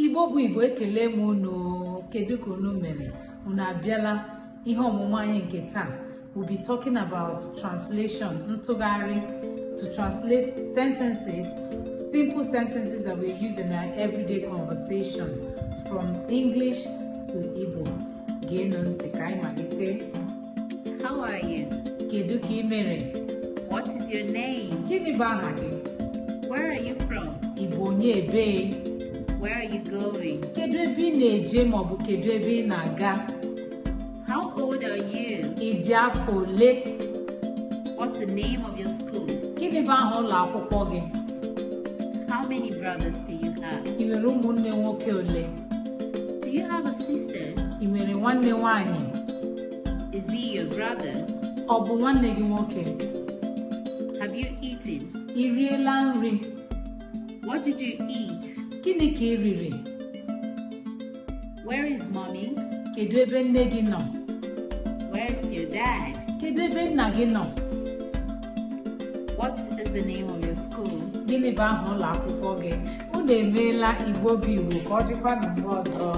Igbo bụ Igbo, ekele m unu. Kedu ka unu mere? Unu abịala ihe ọmụmụ anyị nke taa. We'll be talking about translation, ntụgharị, to translate sentences, simple sentences that we use in our everyday conversation from English to Igbo. Geenụ ntị ka anyị malite. How are you? Kedu ka ị mere? What is your name? Gịnị bụ aha gị? Where are you from? Ị bụ onye ebee? Where are you going? Kedu ebe ị na-eje maọbụ kedu ebe ị na-aga? How old are you? Ị dị afọ ole? What's the name of your school? Gịnị bụ aha ụlọ akwụkwọ gị? How many brothers do you have? Ị nwere ụmụnne nwoke ole? Do you have a sister? Ị nwere nwanne nwanyị? Is he your brother? Ọ bụ nwanne gị nwoke? Have you eaten? Ị riela nri? What did you eat? Gịnị ka ị riri? Where is Mommy? Kedu ebe nne gị nọ? Where's your dad? Kedu ebe nna gị nọ? What is the name of your school? Gịnị bụ aha ụlọ akwụkwọ gị? Unu emeela. Igbo bụ Igbo, ka ọ dịkwa na mgbe ọzọ.